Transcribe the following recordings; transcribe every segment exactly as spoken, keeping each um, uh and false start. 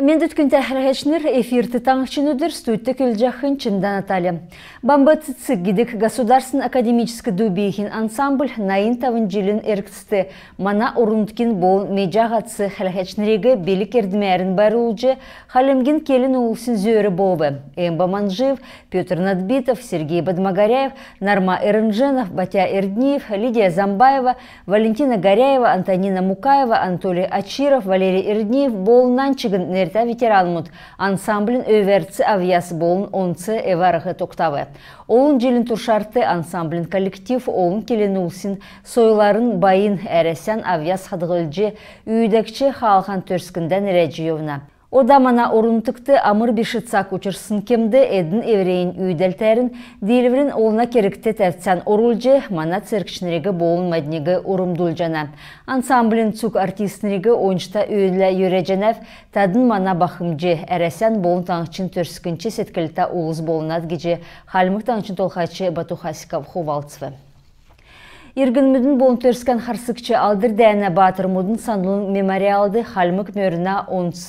Мендвт, күндтә хәләһәчнр! Эфирт «Таңһчин өдр», студьд көдлҗәхнь Чимдә Наталья. «Бамб цецг» гидг государственн академическ дуу-бииһин ансамбль найн тавн җилин эргцд мана орн-нутгин болн меҗә һатц хәләһәчнриг билг-эрдмәрн байрлулҗ, хальмгин келн улсин зөөр болв. Эмба Манжиев, Пётр Надбитов, Сергей Бадмагоряев, Нарма Эрнженов, Батя Эрдниев, Лидия Замбаева, Валентина Горяева, Антонина Мукаева, Анатолий Ачиров, Валерий Эрдниев болн нань чигн нертә ветеранмуд ансамблин өвәрц авъяс болн онц эв-арһ тогтав. Олн җилин туршарт ансамблин коллектив олн келн улсин сойларн байн Әрәсән авъяс хадһлҗ, үүдәгч хаалһан Төрскндән нерәдҗ йовна. Ода мана орн-нутгт амр биш цаг учрсн кемд эдн эврәннь үүдәлтәрн, диилврин олна кергт тәвцән орулҗ, мана цергчнриг болн мадниг урмдулҗана. Ансамблин цуг артистнриг ончта өөдлә йөрәҗәнәв, тадн мана бахмҗ, Әрәсән болн таңһчин төрскнч седклтә улс болнат», — гиҗ Хальмг Таңһчин Толһач Бату Хасиков хувалцв. Иргнмүдин болн Төрскән харсгч Алдр дәәнә баатрмудын санлын мемориалд Хальмг мөрнә онц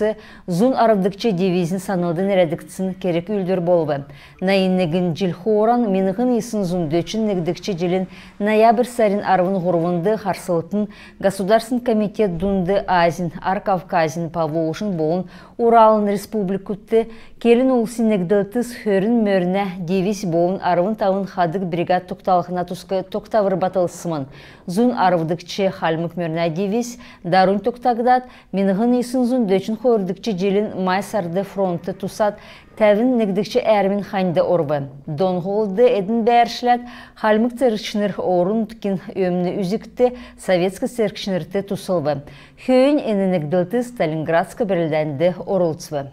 зун арвдгч дивизин санлд нерәдгдсн керг-үүлдвр болв. Найн негн җил хооран миңһн йисн зун дөчн негдгч җилин ноябрь сарин арвн һурвнд харслтын государственн комитет Дунд Азин, Ар Кавказин, Поволжьин болн Уралын республикудт келн улсин негдлтс хөрн мөрнә дивизь болн арвн тавн хадг бригад тогталһна туск тогтавр батлсмн. Зун арвдгч хальмг мөрнә дивизь дарунь тогтагдад, миңһн йисн зун дөчн хойрдгч җилин май сард фронтд тусад, тәвн негдгч әәрмин ханьд орв. Дон һолд эдн бәәршләд, хальмг цергчнр орн-нутгин өмн үзгт советск цергчнрт туслв. Хөөннь эн негдлт Сталинградск бәрлдәнд орлцв.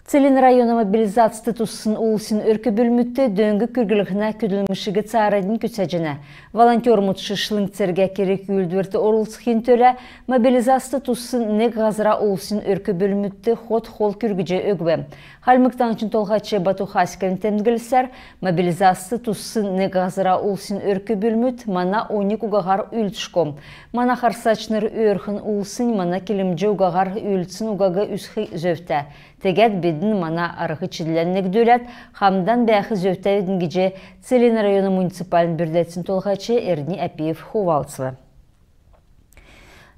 Целинн района мобилизацд туссн улсин өрк-бүлмүдт дөң күрглһнә көдлмшиг цааранднь күцәҗәнә. Волонтермуд шишлң цергә керг-үүлдврт орлцхин төлә мобилизацд туссн нег һазра улсин өрк-бүлмүдт хот-хол күргҗ өгв. Хальмг Таңһчин Толһач Бату Хасиковин темдглсәр, мобилизацд туссн нег һазра улсин өрк-бүлмүд мана оньг угаһар үлдшго. Мана харсачнр өөрхн улснь мана килмҗ угаһар үлдсн угаг үзх зөвтә. Тегәд бидн мана арһ-чидлән негдүләд, хамдан бәәх зөвтәвидн, — гиҗ Целинн района муниципальн бүрдәцин толһач Эрдни Апиев хувалцв.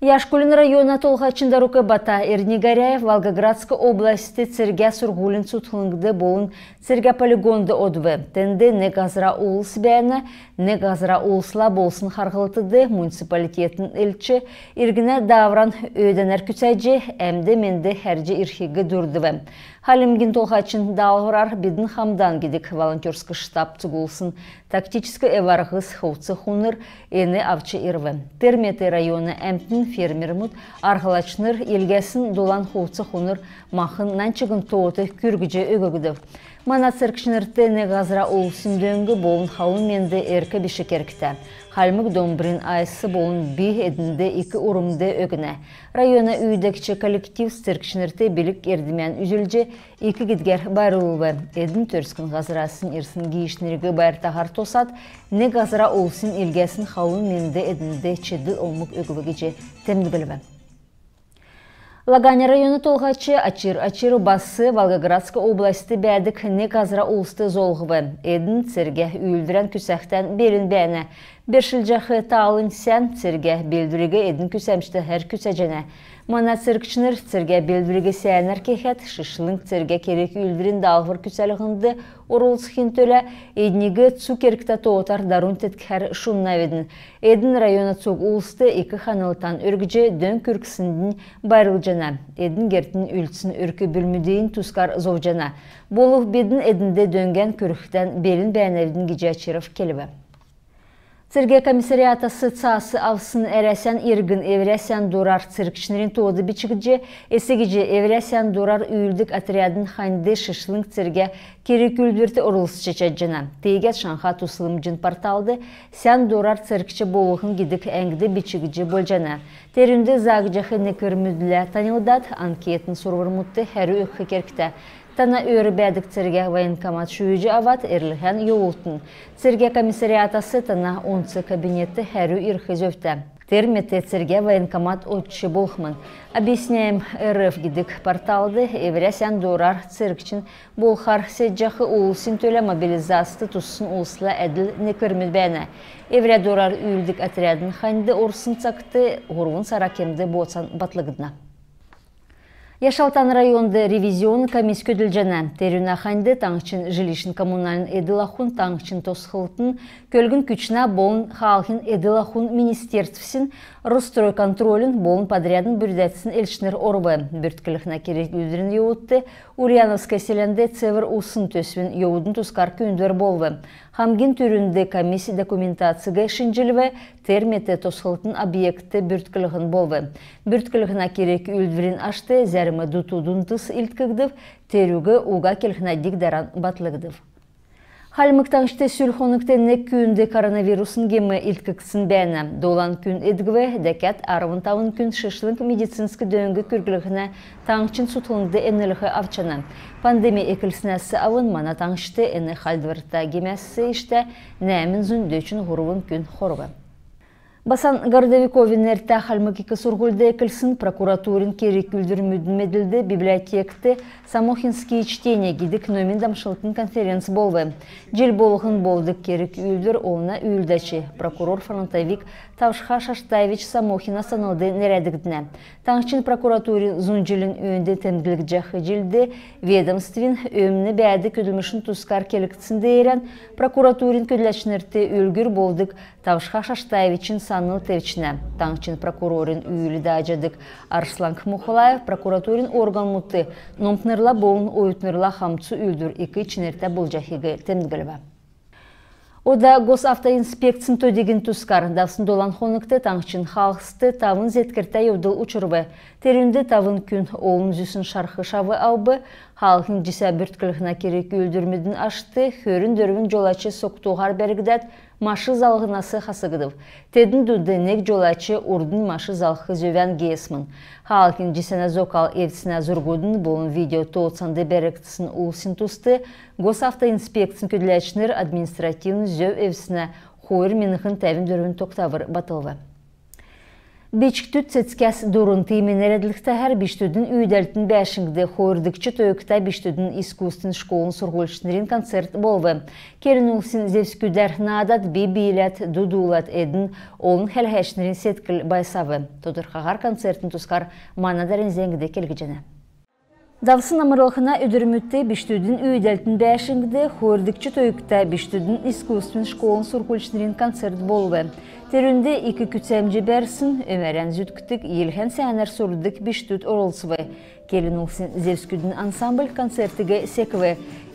Яшкулин района толһачин дарук Бата Эрдни-Горяев Волгоградск областьд цергә сурһулин цутхлңд болн цергә полигонд одв. Тенд нег һазра улс бәәнә. Нег һазра улсла болсн харһлтд муниципалитетин элч иргнә даавран өөдәнәр күцәҗ, әмд-менд хәрҗ ирхиг дурдв. Хальмгин Толһачин даалһврар «Бидн хамдан» гидг волонтерск штаб цуглулсн тактическ эв-арһс, хувц-хунр эн авч ирв. Тер мет района әмтн, фермермүд, арһлачнр илгәсн дулан хувц-хунр, махн, нань чигн тоот күргҗ өггдв. Мана цергчнрт нег һазра улсин дөң болн халун менд эрк биш кергтә. Хальмг домбрин айс болн би эднд ик урмд өгнә. Района үүдәгч коллектив цергчнрт билг-эрдмән үзүлҗ, ик гидгәр байрлулв. Эдн төрскн һазраснь ирсн гиичнриг байртаһар тосад, нег һазра улсин илгәсн халун менд эднд чидл омг өгв гиҗ темдглв. Лаганя района толһач Ачир Ачиров бас Волгоградск областьд бәәдг нег һазра улст золһв. Эдн цергә үүлдврән күцәхдән белн бәәнә. Бәршлҗәх таалнь сән. Цергә белдвриг эдн күцәмҗтәһәр күцәҗәнә. Мана цергчнр цергә белдвриг сәәнәр кеһәд, шишлң цергә керг-үүлдврин даалһвр күцәлһнд орлцхин төлә эдниг цуг кергтә тоотар дарунь теткхәр шуннавидн. Эдн района цуг улст ик ханлтан өргҗ, дөң күргснднь байрлҗана. Эдн гертән үлдсн өрк-бүлмүдин тускар зовҗана. Болв бидн эднд дөңгән күргхдән белн бәәнәвидн, — гиҗ Ачиров келв. Цергә комиссариатас цаас авсн Әрәсән иргн эврә сән дурар цергчнрин тоод бичгдҗ, эс гиҗ эврә сән дурар үүлддг отрядин ханьд шишлң цергә керг-үүлдврт орлцҗ чадҗана. Тиигәд Шаңһа туслмҗин порталд «Сән дурар цергч болһн» гидг әңгд бичгдҗ болҗана. Терүнд заагдҗах некврмүдлә таньлдад, анкетн сурврмудт хәрү өгх кергтә. Тана өөр бәәдг цергә военкомат шүүҗ авад, эрлһән йовултн. Цергә комиссариатас тана онц кабинетд хәрү ирх зөвтә. Тер мет цергә военкомат одҗ болхмн. Объясняем Р Ф гидг порталд эврә сән дурар цергчин болхар седҗәх улсин төлә мобилизацд туссн улсла әдл некврмүд бәәнә. Эврә дурар үүлддг отрядин ханьд орсн цагт һурвн сара кемд бооцан батлгдна. Яшалтан районд ревизионн комисс көдлҗәнә. Терүнә ханьд таңһчин жилищн-коммунальн эдл-ахун, таңһчин тосхлтын, көлгн-күчнә болн хаалһин эдл-ахун министерствсин, Росстройконтролин болн подрядин бүрдәцсин элчнр орв. Бүртклһнә керг-үүлдврин йовудт Ульяновское селәнд «Цевр усн» төсвин йовудын тускар күүндвр болв. Хамгин түрүнд комисс документациг шинҗлв, тер мет тосхлтын объектд бүртклһн болв. Бүртклһнә керг-үүлдврин ашт зәрм дуту-дундс илдкгдв, терүг уга келһнә диг-даран батлгдв. Хальмг Таңһчд сүл хонгт нег күүнд коронавирусн гем илдкгдсн бәәнә. Долан күн эдгв, дәкәд арвн тавн күн шишлң медицинск дөң күрглһнә таңһчин цутхлңд эмнлһ авчана. Пандеми эклснәс авн мана таңһчд эн хальдврта гемәс иштә нәәмн зун дөчн һурвн күн хорв. Басан Городовиковин нертә Хальмг ик сурһульд эклсн прокуратурин керг-үүлдврмүдин медлд библиотект «Самохинские чтения» гидг номин дамшлтын конференц болв. Җил болһн болдг керг-үүлдвр олна үүлдәч, прокурор-фронтовик Тавшха Шаштаевич Самохина санлд нерәдгднә. Таңһчин прокуратурин зун җилин өөнд темдглгдҗәх җилд ведомствин өмн бәәдг көдлмшин тускар келгдсн деерән прокуратурин көдләчнрт үлгүр болдг Тавшха Шаштаевичин санл тевчнә. Таңһчин прокурорин үүл дааҗадг Арслан Мухлаев прокуратурин органмудт номтнрла болн оютнрла хамцу үүлдвр ик чинртә болҗахиг темдглв. Ода Госавтоинспекцин то-дигин тускар. Давсн долан хонгт таңһчин хаалһст тавн зеткртә йовдл учрв. Терүнд тавн күн олн зүсн шарх-шав авв. Хаалһин җисә бүртклһнә керг-үүлдврмүдин ашт хөрн дөрвн җолач соктуһар бәргдәд, машин залһнас хасгдв. Тедн дунд нег җолач урднь машин залх зөвән геесмн. Хаалһин җисәнә зокал эвдснә зургудын болн видео тооцанд бәргдсн улсин туст Госавтоинспекцин көдләчнр административн зөв эвдснә хойр миңһн тәвн дөрвн тогтавр батлв. «Бичкдүд цецгәс дурн» тиим нерәдлһтәһәр бичкдүдин үүдәлтин бәәшңд хойрдгч тойгта бичкдүдин искусствин школын сурһульчнрин концерт болв. Келн улсин зевсгүдәр наадад, би бииләд, ду дуулад эдн олн хәләһәчнрин седкл байсав. Тодрхаһар концертин тускар мана дарани зәңгд келгдҗәнә. Давсн амрлһна өдрмүдт бичкдүдин үүдәлтин бәәшңд хойрдгч тойгта бичкдүдин искусствин школын сурһульчнрин концерт болв. Терүнд ик күцәмҗ бәрсн, өмәрән зүткдг, йилһән сәәнәр сурдг бичкдүд орлцв. Келн улсин зевсгүдин ансамбль концертиг секв.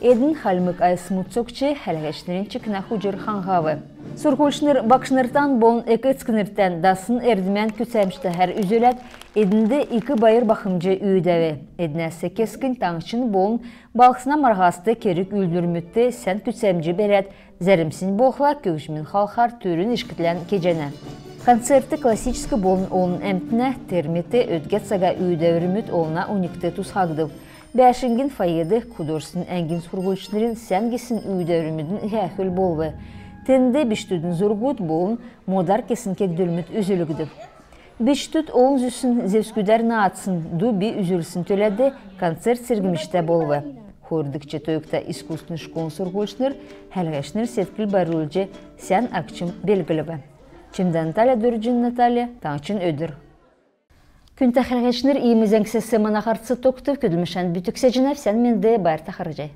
Эдн хальмг айсмуд цокҗ, хәләһәчнрин чикнә хуҗр хаңһав. Сурһульчнр багшнртан болн эк-эцкнртән дасн эрдмән күцәмҗтәһәр үзүләд, эднд ик байр-бахмҗ үүдәв. Эднәс кесгнь таңһчин болн балһсна марһаст, керг-үүлдврмүдт сән күцәмҗ бәрәд, зәрмснь болхла көгҗмин халхар түрүн ишкдлән кеҗәнә. Концертд классическ болн олн әмтнә, тер мет өдгә цага үүдәврмүд олна оньгт тусхагдв. Бәәшңгин фойед художественн әңгин сурһульчнрин сән гисн үүдәврмүдин һәәхүл болв. Тенд бичкдүдин зургуд болн модар кесн кегдлмүд үзүлгдв. Бичкдүд олн зүсн зевсгүдәр наадсн, ду-би үзүлсн төләд концерт сергмҗтә болв. Хойрдгч тойгта искусствин школын сурһульчнр хәләһәчнрин седкл байрлулҗ сән агчм белглв. Чимдә Наталья, Дорҗин Наталья, «Таңһчин өдр». Күндтә хәләһәчнр, иим зәңгсәс мана һарц тогтв. Көдлмшән бүтәҗәнәв. Сән менд, байрта харһий.